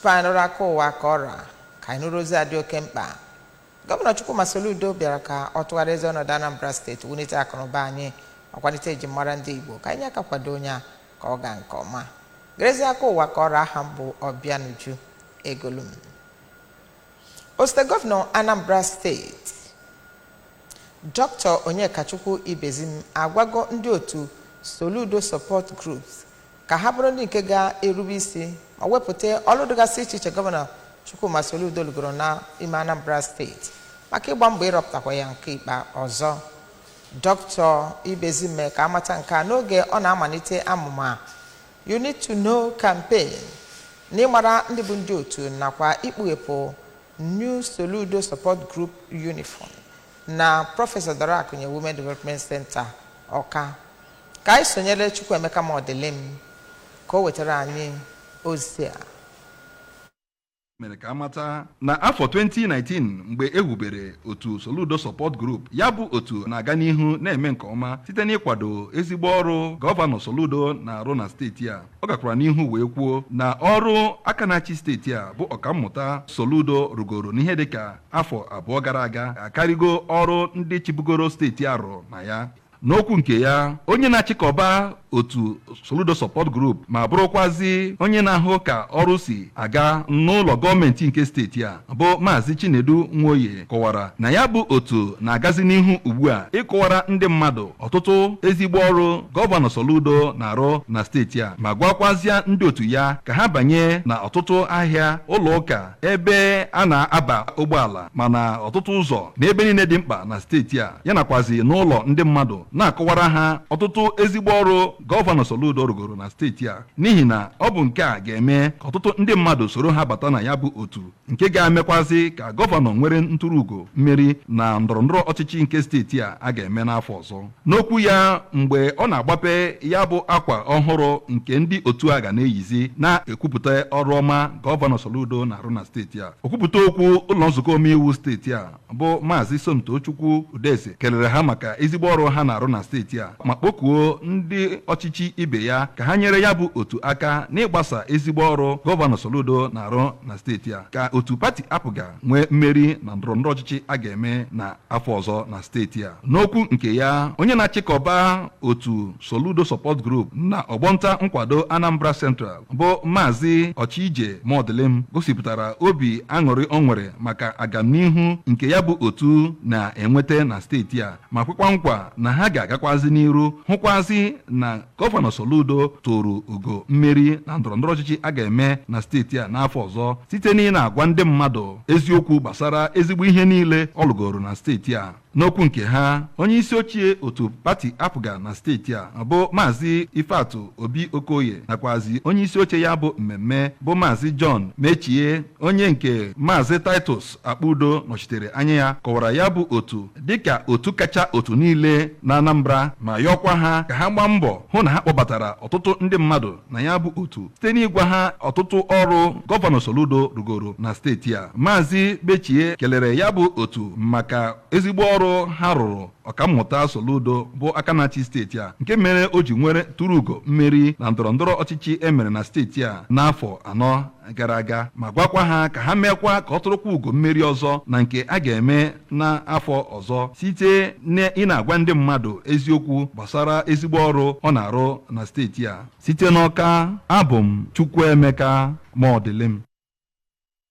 Tupu anyị nụrụ aka ụwa ka ọra, ka anyị nụrụ ozi a dị oke mkpa. Gọvanọ Chukwuma Soludo bịara ka ọ tụgharịa ezi ọnọdụ Anambra Steeti, wulite akụnụba anyị ma kwalite ejimmara ndị Igbo. Ka anyị aka kwado onye a ka ọ gaa nke ọma. Gerezie aka ụwa ka ọra. Aha m bụ Ọbịanuju Egolum. Osote gọvanọ Anambra Steeti, Dr. Onyekachukwu Ibezim, agwago ndị otu Soludo Support Groups ka ha bụrụ ndị nke ga-erube isi ma wepụta ọrụ dịgasị iche iche Gọvanọ Chukwuma Soludo lụgoro n'ime Anambra Steeti maka ịgba mbọ ịrọpụtakwa ya nke ikpe ọzọ. Dr. Ibezim mee ka amata nke a n'oge ọ na-amalite amụma "You Need to Know" campaign n'ịmara ndị bụ ndị otu nakwa ikpughepụ New Soludo Support Group uniform na Prọfesọ Dora Akunyili Women Development Center, Ọka. Ka anyị sonyere Chukwuemeka Modilim ka o wetara anyị ozi a. Mere ka amata na afọ 2019, mgbe e wubere otu Soludo Support Group, ya bụ otu na-aga n'ihu na-eme nke ọma site n'ịkwado ezigbo ọrụ Gọvanọ Soludo na-arụ na steeti a. Ọ gakwara n'ihu wee kwuo na ọrụ aka na-achị steeti a, bụ Ọkammụta Soludo, rugoro n'ihe dịka afọ 2 gara aga akarịgo ọrụ ndị chịbugoro steeti a rụrụ na ya. N'okwu nke ya, onye na-achịkọba otu Soludo Support Group ma bụrụkwazi onye na-ahụ ka ọrụ si aga n'ụlọ gọọmenti nke steeti a, bụ Maazị Chinedu Nwoye, kọwara na ya bụ otu na-agazi n'ihu ugbu a ịkọwara ndị mmadụ ọtụtụ ezigbo ọrụ Gọvanọ Soludo na-arụ na steeti a, ma gwakwazịa ndị otu ya ka ha banye na ọtụtụ ahịa, ụlọ ụka, ebe a na-aba ụgbọala, mana ọtụtụ ụzọ na ebe niile dị mkpa na steeti a, ya nakwazi n'ụlọ ndị mmadụ, na-akọwara ha ọtụtụ ezigbo ọrụ Gọvanọ Soludo rụgoro na steeti a, n'ihi na ọ bụ nke a ga-eme ka ọtụtụ ndị mmadụ soro ha bata na ya bụ otu, nke ga-emekwazi ka gọvanọ nwere ntụrụugo mmeri na ndọrọndọrọ ọchịchị nke steeti a a ga-eme n'afọ ọzọ. N'okwu ya mgbe ọ na-agbape ya bụ akwa ọhụrụ nke ndị otu a ga na-eyizi na-ekwupụta ọrụ ọma Gọvanọ Soludo na-arụ na steeti a, okwupụta okwu ụlọ nzukọ omeiwu steeti a, bụ Maazị Somtochukwu Udeze, kelere ha maka ezigbo ọrụ ha na-arụ na steeti a, ma kpọkuo ndị ọchịchị ibe ya ka ha nyere ya bụ otu aka n'ịgbasa ezigbo ọrụ Gọvanọ Soludo na-arụ na steeti a, ka otu pati APGA nwee mmeri na ndọrọndọrọ ọchịchị a ga-eme na afọ ọzọ na steeti a. N'okwu nke ya, onye na-achịkọba otu Soludo Support Group na ọgbọnta nkwado Anambra Central, bụ Maazị Ọchịije Mọdụlim, gosipụtara obi aṅụrị o nwere maka agamnihu nke ya bụ otu na-enweta na steeti a, ma kwekwa nkwa na ha ga-agakwazi n'iru hụkwazi na Gọvanọ Soludo tụrụ ugo mmeri na ndọrọndọrọ ọchịchị a ga-eme na steeti a n'afọ ọzọ, site n'ị na-agwa ndị mmadụ eziokwu gbasara ezigbo ihe niile ọ lụgoro na steeti a. N'okwu nke ha, onye isi ochie otu pati APGA na steeti a, bụ Maazị Ifeatụ Obi Okoye, nakwazi onye isi oche ya bụ mmemme, bụ Maazị John Mechie, onye nke Maazị Titus Akpudo nọchitere anya ya, kọwara ya bụ otu dịka otu kacha otu niile na Anambra, ma yọkwa ha ka ha gbaa mbọ hụ na ha kpọbatara ọtụtụ ndị mmadụ na ya bụ otu site n'ịgwa ha ọtụtụ ọrụ Gọvanọ Soludo rugoro na steeti a. Maazị Mechie kelere ya bụ otu maka ezigbo ọrụ ha rụrụ Ọkammụta Soludo, bụ aka na-achị steeti a, nke mere o ji nwere tụrụ ugo mmeri na ndọrọndọrọ ọchịchị emere na steeti a n'afọ 4 gara aga, ma gwakwa ha ka ha meekwa ka ọ tụrụkwa ugo mmeri ọzọ na nke a ga-eme n'afọ ọzọ, site na ị na-agwa ndị mmadụ eziokwu gbasara ezigbo ọrụ ọ na-arụ na steeti a. Site n'Ọka, abụ m Chukwuemeka Mọdịlim.